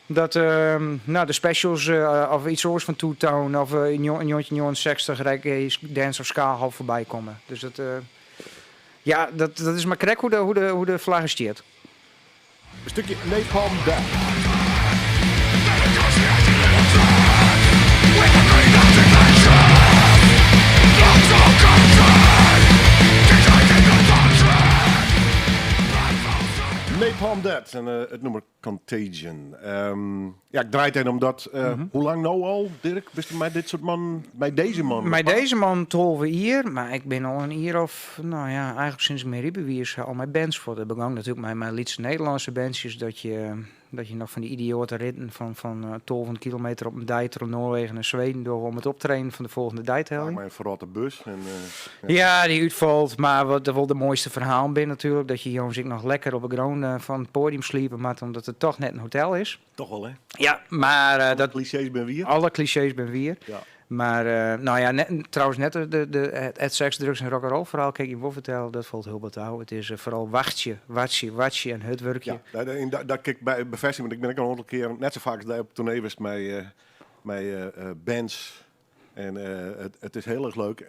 dat nou, de Specials of iets soorts van Two Tone of in 1969 Reggae Dance of Ska half voorbij komen. Dus dat, ja, dat is maar krek hoe de vlag stiert. Een stukje Napalm Death. Napalm Death en het nummer Contagion. Ja, ik draai het in omdat... Hoe lang nou al, Dirk? Wist je mij dit soort man, bij deze man? Bij deze man 12 jaar, maar ik ben al een jaar of, nou ja, eigenlijk sinds mijn rijbewijs al mijn bands voor. Dat begon natuurlijk met mijn Lietse Nederlandse bandjes, dat je nog van die idiote ritten van 12 kilometer op een dijk door Noorwegen en Zweden door om het optrainen van de volgende dijthelling. Maar een verrotte bus. En, ja. Ja, die uitvalt. Maar wat wel de mooiste verhaal ben natuurlijk, dat je jongens ik nog lekker op de grond van het podium sliepen, maar omdat het toch net een hotel is. Toch wel, hè? Ja, maar Alle dat clichés ben wie? Alle clichés ben weer. Maar nou ja, net, trouwens net het seks, drugs en rock'n'roll verhaal, kijk je wel vertellen, dat valt heel wat oude. Het is vooral wachtje, wachtje, wachtje en het werkje. Ja, daar kijk ik bij bevestiging, want ik ben ook al een aantal keer, net zo vaak als daar op tournee was met bands. En het is heel erg leuk,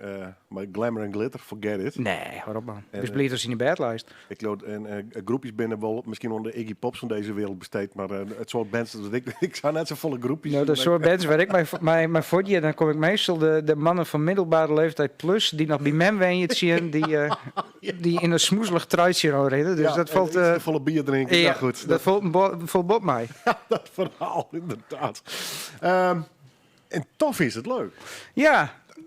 maar glamour en glitter, forget it. Nee, waarom man? En, Dus blij als in de bedlijst. Ik geloof, en groepjes binnen wel misschien onder de Iggy Pops van deze wereld besteed, maar het soort bands dat ik, ik zou net zo volle groepjes. Nou, dat soort bands waar ik mijn voetje, dan kom ik meestal de mannen van middelbare leeftijd plus, die nog bij mij wonen zien, die in een smoezelig truitje al reden. Dus Ja, dat en valt, iets te volle bier drinken, ja, ja, goed. Dat valt een valt bot mij. Dat verhaal, inderdaad. En toch is het leuk.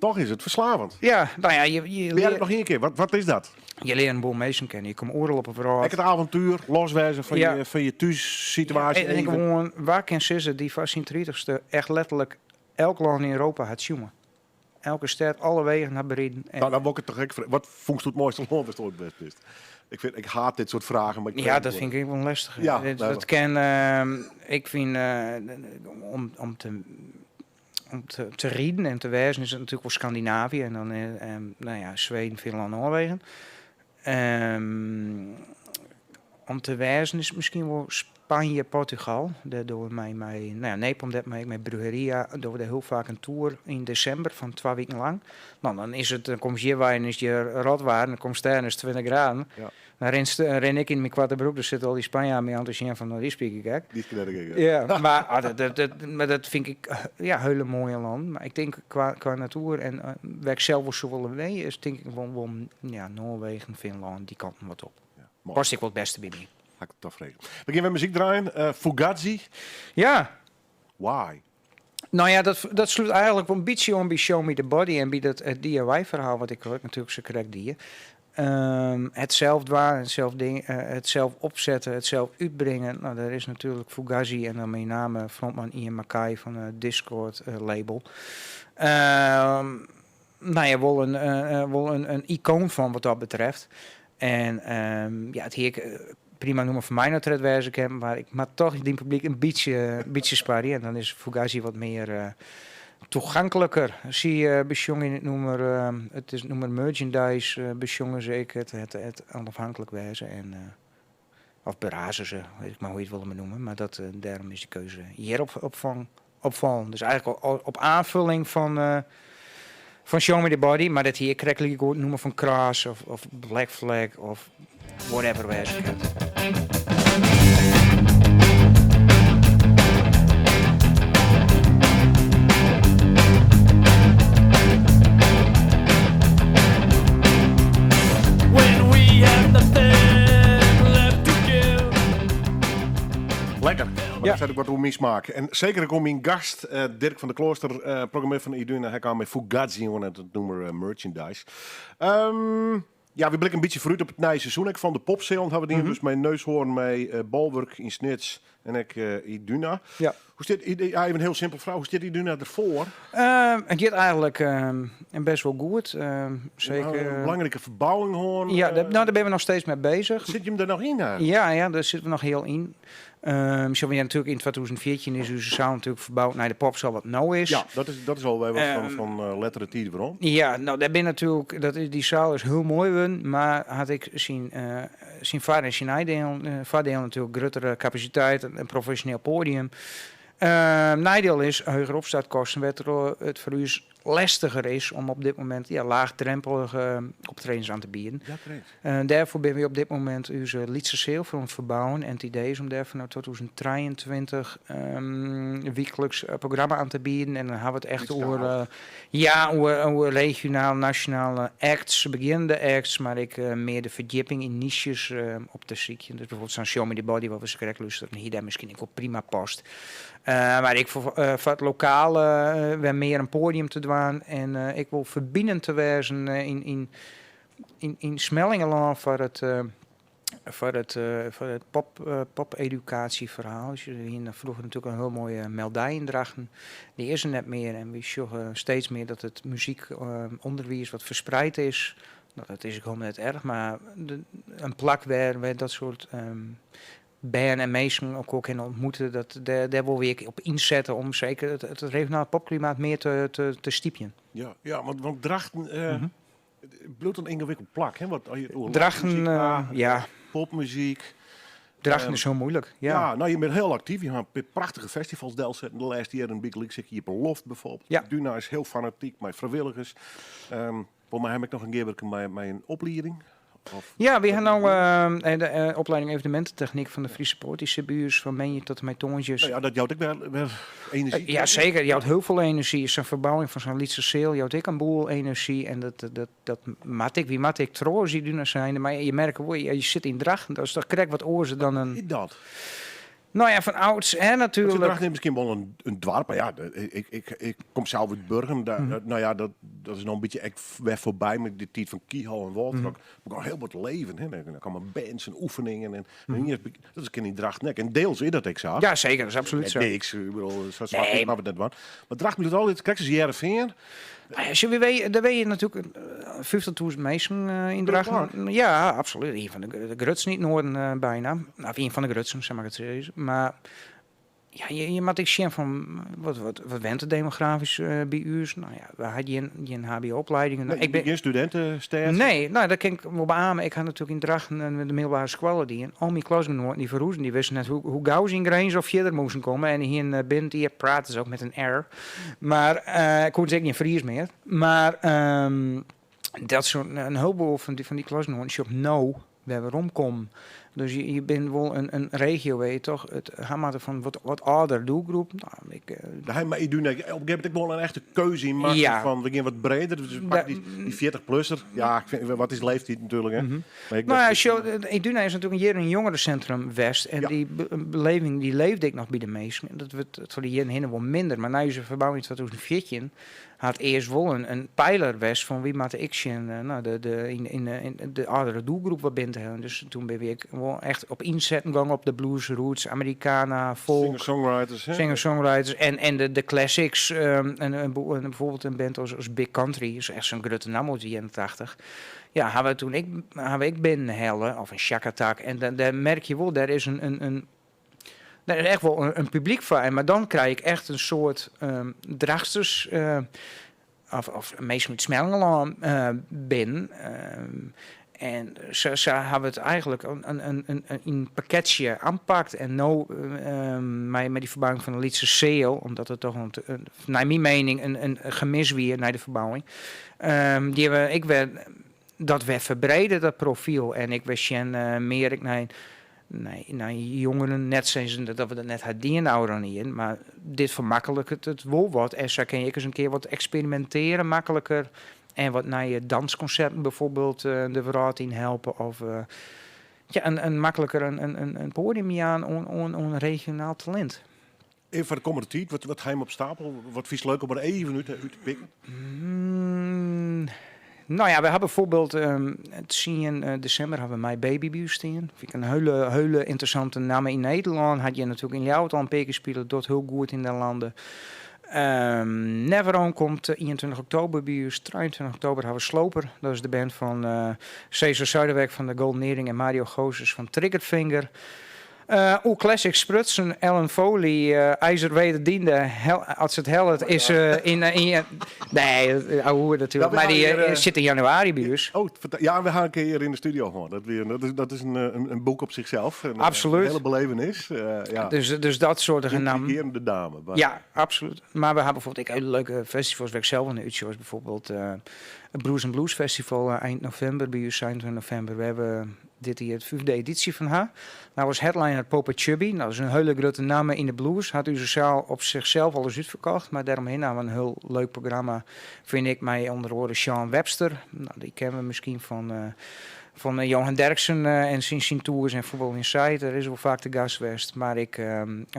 Toch is het verslavend. Ja, nou ja, je Ben jij het nog één keer? Wat is dat? Je leert een boel mensen kennen. Je komt oorlog op een verhaal. Ik het avontuur, loswijzen van je thuissituatie. Ja, en ik even. gewoon, waar kan ze die van zijn 30ste echt letterlijk elk land in Europa had jongen. Elke stad, alle wegen naar Berlijn. En Nou, dan word ik het toch gek. Wat vond je het mooiste land is het ooit best is? Ik haat dit soort vragen. Maar ik Ja, weet dat het vind ik wel lastig. Ja, nou, Dat ken, ik vind, om te rieden en te wijzen is het natuurlijk wel Scandinavië. En dan, nou ja, Zweden, Finland, Noorwegen. Om te wijzen is het misschien wel Spanje, Portugal. Daar doen we mij, nou ja, Napalm Death mee, met Brujeria, doen we daar heel vaak een tour in december van 2 weken lang. Nou, dan kom je hier waar en is je rotwaar, en dan komt daar en is het 20 graden. Dan ren ik in mijn kwarte broek, dus zitten al die Spanjaarden mee aan te zien van, nou, die spreek ik gek. Die is ik, Ja, maar, ah, maar dat vind ik ja, hele mooie land. Maar ik denk qua natuur en waar ik zelf wel zo willen mee, is denk ik wel, ja, Noorwegen, Finland, die kant wat op. Ja, mooi. Past ik wel het beste bij mij. Ga ik het toch vregen. We gaan weer muziek draaien. Fugazi. Why? Nou ja, dat sluit eigenlijk wel een beetje om bij Show Me The Body en bij dat het DIY-verhaal wat ik ook natuurlijk zo correct die. Het zelf dwaan, het zelf ding, het zelf opzetten, het zelf uitbrengen. Nou, daar is natuurlijk Fugazi en dan met name frontman Ian MacKaye van het Dischord label. Nou ja, wel een icoon van wat dat betreft. En ja, het hier ik, prima noemen voor mij nou het ik maar ik maar toch in het publiek een beetje sparren. En dan is Fugazi wat meer toegankelijker. Zie je besjongen in het noemer, het is het noemer merchandise, besjongen zeker het onafhankelijk wezen en of berazen ze, weet ik maar hoe je het wil noemen. Maar daarom is die keuze hierop opvallen. Dus eigenlijk op aanvulling van Show Me The Body, maar dat hier krijg ik ook noemen van Crass of Black Flag of whatever wezen het. When we have nothing left to give. Lekker. Maar dat zet ik wat om mijn smaak. En zeker ook om mijn gast, Dirk van der Klooster, programmeur van Iduna. Hij kwam met Fugazi en het noemer merchandise. Ja, we blikken een beetje vooruit op het nieuwe seizoen. Ik van de popsale hebben we die. Dus mijn neushoorn, mijn Bolwerk in Snits. En ek Iduna. Ja. Hoe stiet, ja, even heel simpel fraach, hoe stiet Iduna derfoar? It giet eigentlik best wol goed. Seker. In belangrike ferbouwing hân. Ja, no, dêr binne we noch steeds mei bezich. Sit jim der noch yn eigentlik? Ja, ja, dêr sitte we noch hiel yn. Sjoch, ja, natuerlik yn 2014 is ús saal natuerlik ferboud nei de popsaal wat no is. Ja, dat is al wer wat fan lettere tiid werom. Ja, no, dêr bin natuerlik, dat is, dy saal is hiel moai wurden, mar hat ek syn foar- en syn neidielen. Foardielen natuerlik gruttere kapasiteit, in profesjoneel poadium. Neidiel is hegere opstartkosten, wêrtroch it foar ús lestiger is om op dit momint ja, laagdrempelige optredens oan te bieden. Ja, krekt. Dêrfoar binne wy op dit momint ús lytse seal foar oan it ferbouwen en it idee is om dêr fanôf 2023 wykliks programma oan te bieden. En dan hawwe we it echt oer, ja, oer regionale, nasjonale acts, begjinnende acts, mar ek mear de ferdjipping yn niches op te sykjen. Dus bijvoorbeeld sa'n Show Me The Body, wat we sakrekt lústeren, hie dêr miskien ek wol prima past. Mar ek foar it lokale wer mear in poadium te dwaan en ek wol ferbinend te wêzen yn Smellingerlân foar it pop-edukaasjeferhaal. Dus we hiene froeger natuerlik in hiel moaie meldij yn Drachten. Dy is der net mear en wy sjogge steeds mear dat it muzykûnderwiis wat ferspreid is. No, dat is ek hielendal net erch, mar in plak wêr dat soart bern en minsken elkoar kinne ûntmoete, dêr wolle wy ek op ynsette om seker it regionale popklimaat mear te stypjen. Ja, want Drachten bliuwt in yngewikkeld plak, hè? Want as je it oer Drachten, muzyk ha, ja. Popmuzyk. Drachten is hiel muoilik, ja. Ja, no, je binne hiel aktyf. Je ha in pear prachtige festivals delsetten de lêste jierren. Bygelyks ek Iepenloft bijvoorbeeld. Duna is hiel fanatyk mei frijwilligers. Folgens my ha ik noch in gearwurking mei in oplieding. Of Ja, we ha no de oplieding evenemententechnyk fan de Friese Poort. Dy sit by ús fan moandei tot en mei tongersdeis. No ja, dat jout ek wer enerzjy. Ja, seker. Jout hiel folle enerzjy. Sa'n ferbouwing fan sa'n lytse seal jout ek in boel enerzjy. En dat moat ek. Wy moatte ek troch as Iduna zijnde. Mar je merke wol, je sitte yn Drachten. Dat is toch krekt wat oars dan in... Is dat? No ja, fan ouds, hè, natuerlik. Want Drachten is miskien wol in doarp, mar ja, ik kom sels út Burgum. No ja, dat is noch in bytsje ek wer foarby mei de tiid fan Keyhole en Wâldrock. Begûn hiel wat leven, hè. Der kamen bands en oefeningen en dat is kin yn Drachten ek. En deels is dat ek sa. Ja, seker, dat is absolút sa. Net niks, ik bedoel, sa swart moatte we it net dwaan. Mar Drachten bliuwt altyd, krekt as Hearrenfean. No ja, sjoch, wy, dêr wenje natuerlik 50.000 minsken yn Drachten. Ja, absolút. Ien fan de grutsten yn it Noarden byna. Of ien fan de grutsten, sa moat ik it sizze. Mar ja, je moatte ek sjen fan wat went der demografysk by ús. No ja, we ha gjin HBO-opliedingen. Nee, Ik bin gjin studintestêd. Nee, no, dat kin ik wol beamen. Ik ha natuerlik yn Drachten de middelbere skoalle dien. Al myn klasgenoaten dy ferhûzen, dy wisten net hoe gau se yn Grins of fierder moasten komme. En dy hiene binnen it jier praten se ook met in R. Mar koene se ek gjin Fries mear. Mar dat so'n in hielboel fan dy klasgenoaten sjoch no wer weromkommen. Dus je binne wol in regio wêr je toch it ha moatte fan wat âldere doelgroep. No, ik, Dêr mar Iduna op in gegeven momint ek wol in echte keuze yn makke fan we gean wat breder. Dus we pakke dy 40-plusser. Ja, ik fyn, wat is leeftiid natuerlik, hè? Mar ik No ja, ben- sjoch, Iduna is natuerlik in jierren in jongerencentrum west. En dy beleving dy leefde ek noch by de minsken. En dat wurdt troch de jierren hinne wol minder. Mar nei ús ferbouwing yn 2014 hat earst wol in peiler west fan wy moatte ek sjen, no, yn de âldere doelgroep wat binnen te heljen. Dus toen binne we ek wol echt op ynsetten gong op de blues, roots, Americana, folk. Singer-songwriters, hè? Singer-songwriters en de classics. En bijvoorbeeld in band as Big Country, is echt sa'n grutte namme út de jierren 80. Ja, ha we toen ek, ha we ek binnenhelle, of in Shakatak. En dan merk je wol, dêr is in, dêr is echt wol in publyk foar. En mar dan krij ik echt in soart Drachtsters, of minsken út Smellingerlân binnen. En sa ha we it eigentlik in pakketsje oanpakt. En no mei dy ferbouwing fan de lytse seal, omdat it toch nei myn miening in gemis wie nei de ferbouwing, dy ha we ek wer dat wer ferbrede, dat profyl. En ik wer sjen mear ek nei jongeren, net sizzen dat we dat net ha dien ôfrûne jierren, mar dit fermakliket it wol wat. En sa kin je ek ris in kear wat eksperimintearje makliker en wat nije danskonserten bijvoorbeeld de wrâld yn helpe of ja, in makliker in poadium jaan oan regionaal talint. Even foar de kommende tiid, wat ha jim op stapel? Wat fynst leuk om der even út te pikken? Nou ja, we ha bijvoorbeeld 10 desimber ha we My Baby by ús stean. Fyn ik in hiele, hiele ynteressante namme yn Nederlân. Hat hjir natuerlik yn Ljouwert al in pear kear spile, docht hiel goed yn de landen. Neveron komt 21 oktober by ús. 23 oktober ha we Sloper. Dat is de band fan Cesar Zuiderweg fan de Golden Earring en Mario Goossens fan Triggerfinger. Oer classics sprutsen, Ellen Foley, IJzer Wederdiende, hel, as se it hellet, is yn, yn, nee, ouwe natuerlik, mar dy sit yn januari by ús. Oh, ja, we ha in kear yn de studio hân. Dat wie, dat is, dat is in, in boek op zichzelf. Een, Absoluut. Een hele belevenis. Ja. Dus dat soort naam. Intrigerende dame. Maar. Ja, absoluut. Maar we ha bijvoorbeeld ek hiele leuke festivals wêr't ik sels oan útsjoch, bijvoorbeeld het Blues and Blues Festival eind novimber, by ús 27 novimber. We hawwe dit jier de fyfde edysje fan ha. Nou as headliner Popa Chubby, dat is in hiele grutte namme yn de blues, hat ús seal op sichsels al ris útferkocht, mar dêromhinne ha we in hiel leuk programma, fyn ik, mei ûnder oare Sean Webster. Nou, dy kenne we miskien fan, fan Johan Derksen en syn, syn tours en Voetbal Inside. Dêr is wol faak te gast west. Mar ek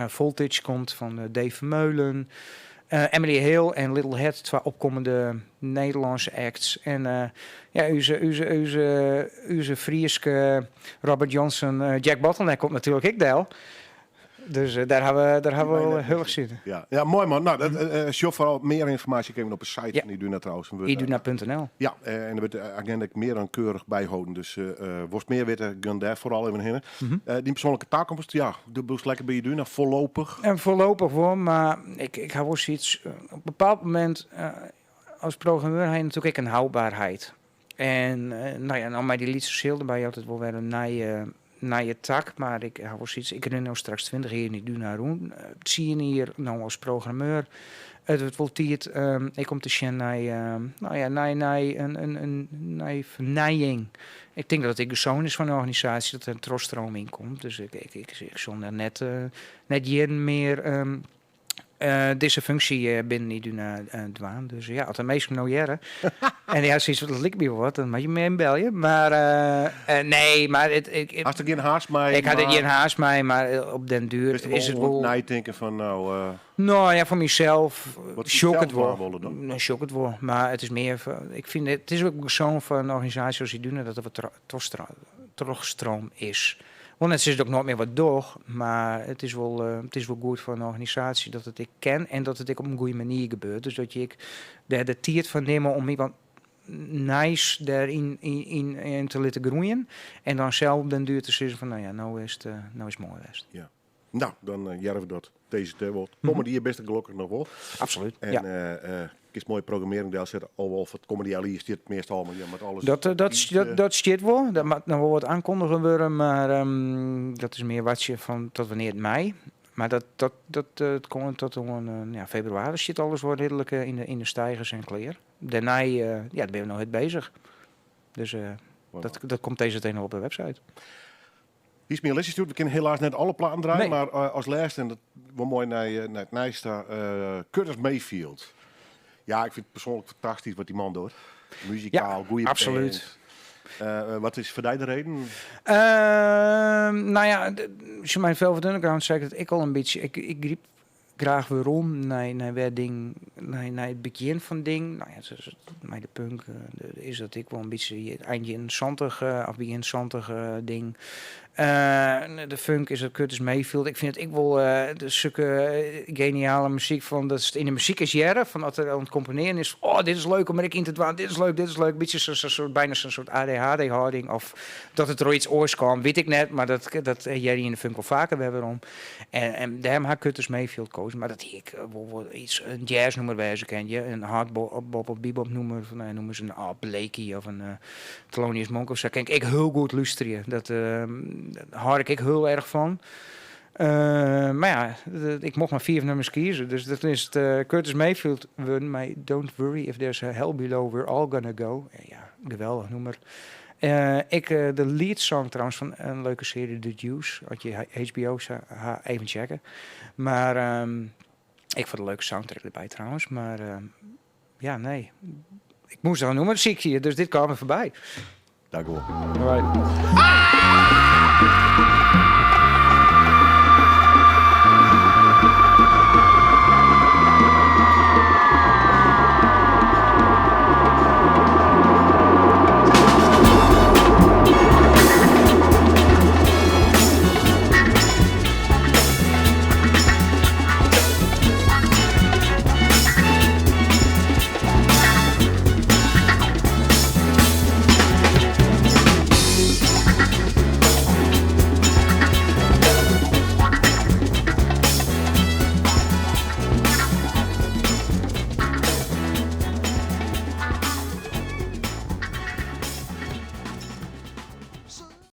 Voltage komt fan Dave Vermeulen. Emily Hill en Little Head, twa opkommende Nederlânske acts. En ja, ús, ús, ús, ús Fryske Robert Johnson, Jack Bottleneck komt natuerlik ek del. Dus dêr ha we, dêr ha we wol hiel erch sin yn. Ja, ja, moai man. Nou, dat, sjoch foaral mear ynformaasje even op de site fan Iduna trouwens. Iduna.nl. Ja, en der wurdt de agenda ek mear dan keurich byholden. Dus wolst mear witte, gean dêr foaral even hinne. Dyn persoanlike takomst, ja, do bliuwst lekker by Iduna, foarlopich? En foarlopich wol, mar ik, ik ha wol sayts. Op in bepaald momint, as programmeur ha je natuerlik ek in houdbaarheid. En nou ja, no mei dy lytse seal derby jout it wol wer in nije, nije tak. Mar ik ha wol sayts, ik rin no straks 20 jier yn Iduna rûn. 10 jier no as programmeur. It wurdt wol tiid ek om te sjen nei, nou ja, nei, nei in, in, in nei fernijing. Ik tink dat it ek gesûn is foar in organisaasje dat der in trochstroom yn komt. Dus ik, ik, ik, ik sil net, net jierren mear dizze funksje binnen Iduna dwaan. Dus ja, as de minsken no hearre en dy ha sayts fan dat liket my wol wat, dan moatte je my even belje. Mar nee, mar it, ik, Hast der gjin haast mei? Ik ha der gjin haast mei, mar op den duer is it wol. Neitinken fan no. No ja, foar mysels Wat sjoch ik it sels wol. dwaan wolle dan? No, sjoch ik it wol. Mar it is mear, ik fyn it is ek gesûn foar in organisaasje as Iduna dat der wat trochstroom is. Wol net sizze dat ik noait mear wat doch, mar it is wol, it is wol goed foar in organisaasje dat it ek kin en dat it ek op in goede manier gebeurt. Dus dat je ek dêr de tiid foar nimme om iemand nijs dêryn yn, yn te litte groeien. En dan sels op den duer te sizzen fan, no ja, no is it, no is it moai west. Ja. Nou, dan hearre we dat dizze te wol. Kommende jier bist der gelokkich noch wol. Absoluut. En ja. Kinst moaie programmearring delsette, alhoewol foar it kommende healjier stiet it meastal al, mar je moat alles. Dat, dat, dat, dat stiet wol. Dat moat noch wol wat oankondige wurde, mar dat is mear wachtsje fan tot wannear't mei. Mar dat, dat, dat, it komt tot oan ja, febrewaris stiet alles wol ridlik yn de steigers en klear. Dêrnei, ja, dêr binne we noch hurd beuzich. Dus dat, dat komt dizze noch op de website. Hiest my in listje stjoerd. We kinne helaas net alle platen draaien, Nee. mar as lêste, en dat wol moai nei, nei it nijs ta, Curtis Mayfield. Ja, ik fyn it persoanlik fantastysk wat dy man docht. Muzikaal, Ja, goede absoluut. band. Wat is foar dy de reden? Nou ja, sjoch, mei Velvet Underground sei ik dat ek al in bytsje. Ik, ik gryp graach werom nei, nei wêr ding, nei, nei it begjin fan ding. Nou ja, mei de punk is dat ek wol in bytsje ein jierren 70 of begjin 70 ding. De funk is dat Curtis Mayfield. Ik fyn it ek wol de sulke geniale muzyk fan dat it yn de muzyk is hearre fan as er oan it komponearjen is. Oh, dit is leuk om der ek yn te dwaan. Dit is leuk, dit is leuk. Bytsje so, so, soort, byna sa'n soart ADHD-hâlding of dat it troch iets oars kaam, wit ik net. Mar dat, dat hear je yn de funk wol faker wer werom. En, en dêrom ha ik Curtis Mayfield kozen. Mar dat hie ek wol, wol iets, in jazznûmer wêze kinnen. Ja, in hard bop of bebop nûmer, fan, nou, noem eens in Art Blakey of in Thelonious Monk of sa. Kin ik ek hiel goed lústerje. Dat daar hâld ik ek hiel erch fan. Mar ja, ik mocht mar fiif nûmers kieze. Dus dat is it Curtis Mayfield wurden mei Don't Worry If There's a Hell Below, We're All Gonna Go. Ja, geweldich nûmer. Ek de lead song trouwens fan in leuke searje The Deuce. As je HBO ha, even checke. Mar ek foar de leuke soundtrack derby trouwens. Mar ja, nee. Ik moast der in nûmer sykje, dus dit kaam der foarby. Dankjewol. All right.